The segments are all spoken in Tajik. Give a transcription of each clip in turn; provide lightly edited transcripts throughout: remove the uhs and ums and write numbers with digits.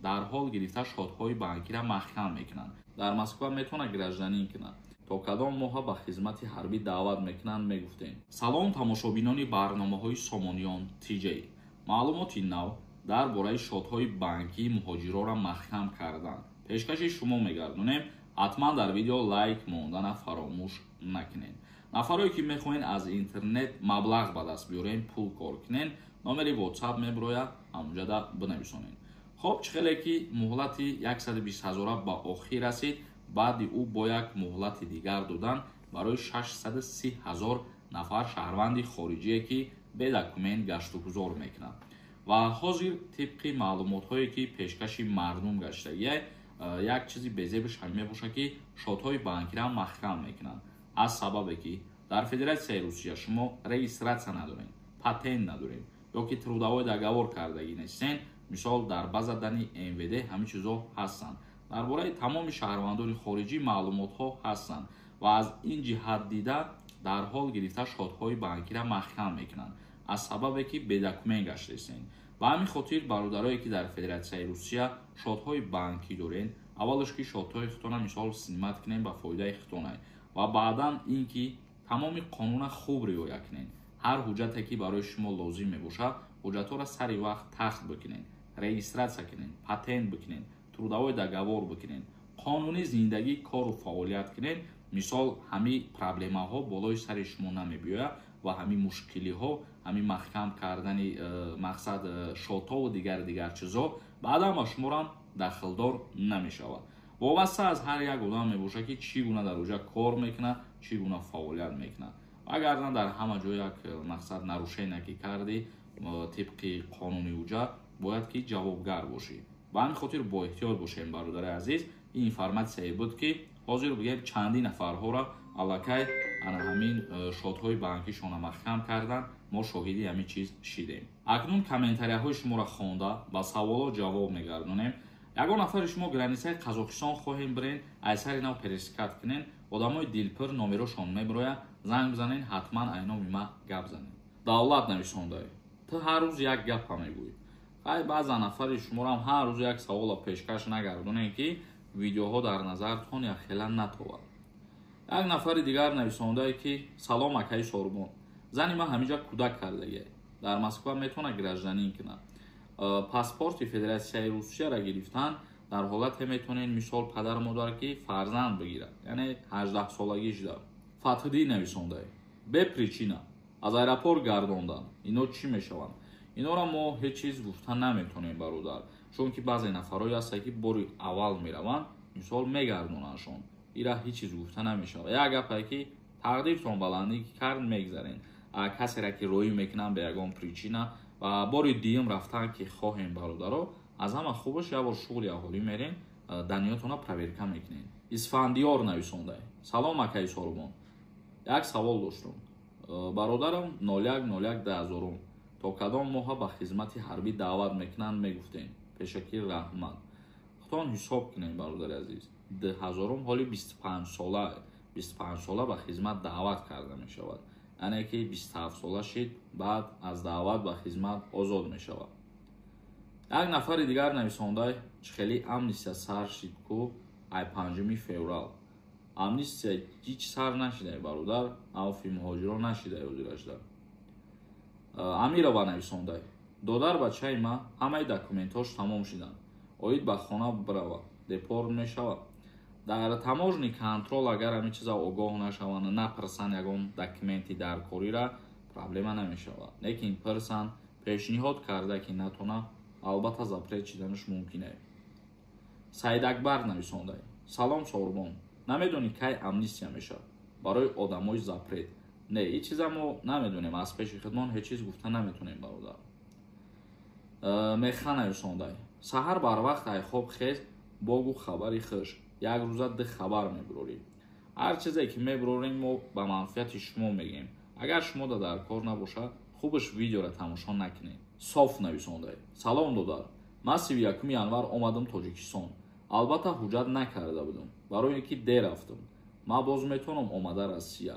Дарҳол гирифта счётҳои банкиро маҳкам мекунанд. Дар Москва метавонад гражданин кунад. То кадом моҳа ба хизмати ҳарбӣ даъват мекунанд, мегуфтем. Салом, тамошобинони барномаҳои Сомониён ТЖ. Маълумоти нав дар бораи счётҳои банкии муҳоҷироро маҳкам кардан пешкаши шумо мегардонем. Ҳатман дар видео лайк мондана фаромӯш накунед. Нафарое ки мехоҳед аз интернет маблағ ба даст биёрен, пул кор кунен, номери WhatsApp мебирояд, ҳамонҷода бинависонед. Хоб, чӣ хеле ки муҳлати 120 ҳазора ба охир расид, баъди ӯ бо як муҳлати дигар додан барои 630 ҳазор нафар шаҳрванди хориҷие, ки бе документ гаштугузор мекунад. Ва ҳозир тибқи маълумотҳое, ки пешкаши мардум гаштагия, як чизи безебиш ҳам мебошад, ки счётҳои банкиро маҳкам мекунанд. Аз сабабе ки дар Федератсияи Русия шумо регистрация надоред, патент надоред ё ки трудовой договор кардагӣ нестен. Мисол, дар база данных МВД ҳамин чизҳо ҳастанд. Дар бораи тамоми шаҳрвандони хориҷӣ маълумотҳо ҳастанд ва аз ин ҷиҳат дида дарҳол гирифта счётҳои банкиро маҳкам мекунанд, аз сабабе ки бе документ гаштаистед. Ба ҳамин хотир, бародарое ки дар Федератсияи Русия счётҳои банкӣ доред, аввалаш ки счётҳои худтона мисол снимать кунед, ба фоидаи худтона, ва баъдан ин ки тамоми қонуна хуб риоя кунед. Ҳар ҳуҷҷате ки барои шумо лозим мебошад, ҳуҷҷатҳоро сари вақт тахт бикунед, регистрация кунед, патент бикунед, трудовой договор бикунед, қонунӣ зиндагӣ, кору фаъолият кунед. Мисол, ҳамин проблемаҳо болои сари шумо намебиёяд ва ҳамин мушкилиҳо, ҳамин маҳкам кардани мақсад счётову дигар дигар чизҳо баъдан ба шуморам дахлдор намешавад. Вобаста аз ҳар як одам мебошад, ки чӣ гуна дар оҷа кор мекунад, чӣ гуна фаъолият мекунад. Вагарна дар ҳама ҷо як мақсад нарушение ки кардӣ, тибқи қонуни уҷа бояд ки ҷавобгар бошӣ. Ба ҳамин хотир бо эҳтиёт бошем, бародари азиз. Ин информатсияе буд, ки ҳозир бигем, чандин нафарҳоро аллакай ана ҳамин счётҳои банкишона маҳкам кардан, мо шоҳиди ҳамин чиз шидем. Акнун комментарияҳои шуморо хонда, ба саволҳо ҷавоб мегардонем. Ягон нафари шумо границаи Қазоқистон хоҳем бирен, айсари нав пересекать кунен, одамои дилпир номерошон мебирояд, занг бизанен, ҳатман айноми ма гап занед. Давлат нависонда: ту ҳар рӯз як гапа мегӯӣ. Хай, баъза нафари шуморам ҳар рӯз як савола пешкаш нагардонем, ки видеоҳо дар назартон якхела натобад. Як нафари дигар нависондае, ки салом, акаи Сорбон, зани ман ҳамиҷа кӯдак кардагия, дар Москва метавонад гражданин кунад? Паспорти Федератсияи Русияро гирифтан дар ҳолате метавонед, мисол, падару модар ки фарзанд бигирад, яъне 18-солагӣ шуда. Фатҳиддин нависондае: бе причина аз аэропорт гардондан, ино чӣ мешаванд? Инора мо ҳеҷ чиз гуфта наметавонем, бародар, чунки баъзе нафарое ҳастанд, ки бори аввал мераванд, мисол, мегардонандшон. Ира ҳеҷ чиз гуфта намешавад. Як гапае ки тақдиртон баландӣ кард, мегзарен. Касере ки роӣ мекунанд бе ягон причина ва бори дуюм рафтан ки хоҳем, бародаро, аз ҳама хубаш як бор шуғли аҳолӣ мерен, данныетона проверка мекунем. Исфандиёр нависондае: салом, акаи Сорбон, як савол доштум. Бародарам 01.01.2000 то кадом моҳа ба хизмати ҳарбӣ даъват мекунанд, мегуфтем. Пешакӣ раҳмат. Худтон ҳисоб кунем, бародари азиз, 2000-ум ҳоли 25 сола, 25 сола ба хизмат даъват карда мешавад, яъне ки 27 сола шид, баъд аз даъват ба хизмат озод мешавад. Як нафари дигар нависонда: чӣ хеле амнистия сар шид ку, ай 5 феврал амнистия ҳеҷ сар нашидай, бародар, авфи муҳоҷирон нашидай ҳозирашда. Амирова нависондай: додар, бачаи ма ҳамаи документҳош тамом шиданд, оид ба хона бирава, депорт мешавад? Дар таможенный контроль агар ҳамин чиза огоҳ нашаванд, напирсанд ягон документи даркорира, проблема намешавад. Лекин пирсанд, пешниҳод карда ки натона, албатта запрет шиданаш мумкин е. Саидакбар нависондай: салом, Сорбон, намедонӣ, кай амнистия мешавад барои одамои запрет? Не, ҳеҷ чиза мо намедонем, аз пеши худмон ҳеҷ чиз гуфта наметонем, бародар. Меха нависондай: саҳар барвақт ай хоб хез, богу хабари хуш, як рӯза ду хабар мебурорӣ. Ҳар чизе ки мебурорем, мо ба манфиати шумо мегӯем. Агар шумо дар кор набошад, хубаш видеоро тамошо накунед. Соф нависондай: салом, додар, ман 31 январ омадам Тоҷикистон, албатта ҳуҷҷат накарда будам, барои ин ки дер рафтам. Ман боз метавонам омада Россия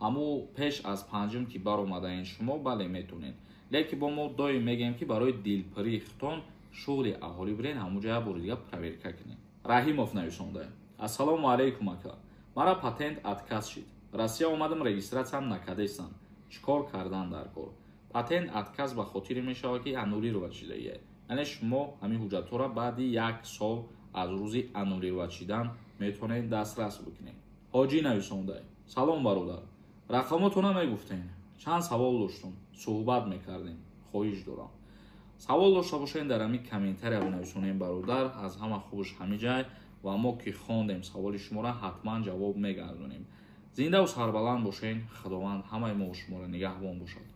ҳаму пеш аз 5-ум ки баромадаин шумо? Бале, метавонед, лекин бо мо доим мегӯем, ки барои дилпирии худтон Шуғли аҳолӣ бирен, ҳамуҷа як бори дига проверка кунед. Раҳимов нависонда: «Ассалому алайкум, ака, мара патент отказ шид, Россия омадам, регистрация м накардестам, чӣ кор кардан дар кор?» Патент отказ ба хотире мешавад, ки аннулировать шидагия, яъне шумо ҳамин ҳуҷҷатҳоро баъди як сол аз рӯзи аннулировать шидан метавонед дастрас бикунед. Ҳоҷӣ нависонда: «Салом, бародар, рақамотона мегуфтем, чанд савол доштум, суҳбат мекардем, хоҳиш дорам». Савол дошта бошед, дар ҳамин комментария бинависонем, бародар. Аз ҳама хубш ҳамин ҷай ва мо ки хондем, саволи шуморо ҳатман ҷавоб мегардонем. Зиндаву сарбаланд бошед, Худованд ҳамаи мо шуморо нигаҳбон бошад.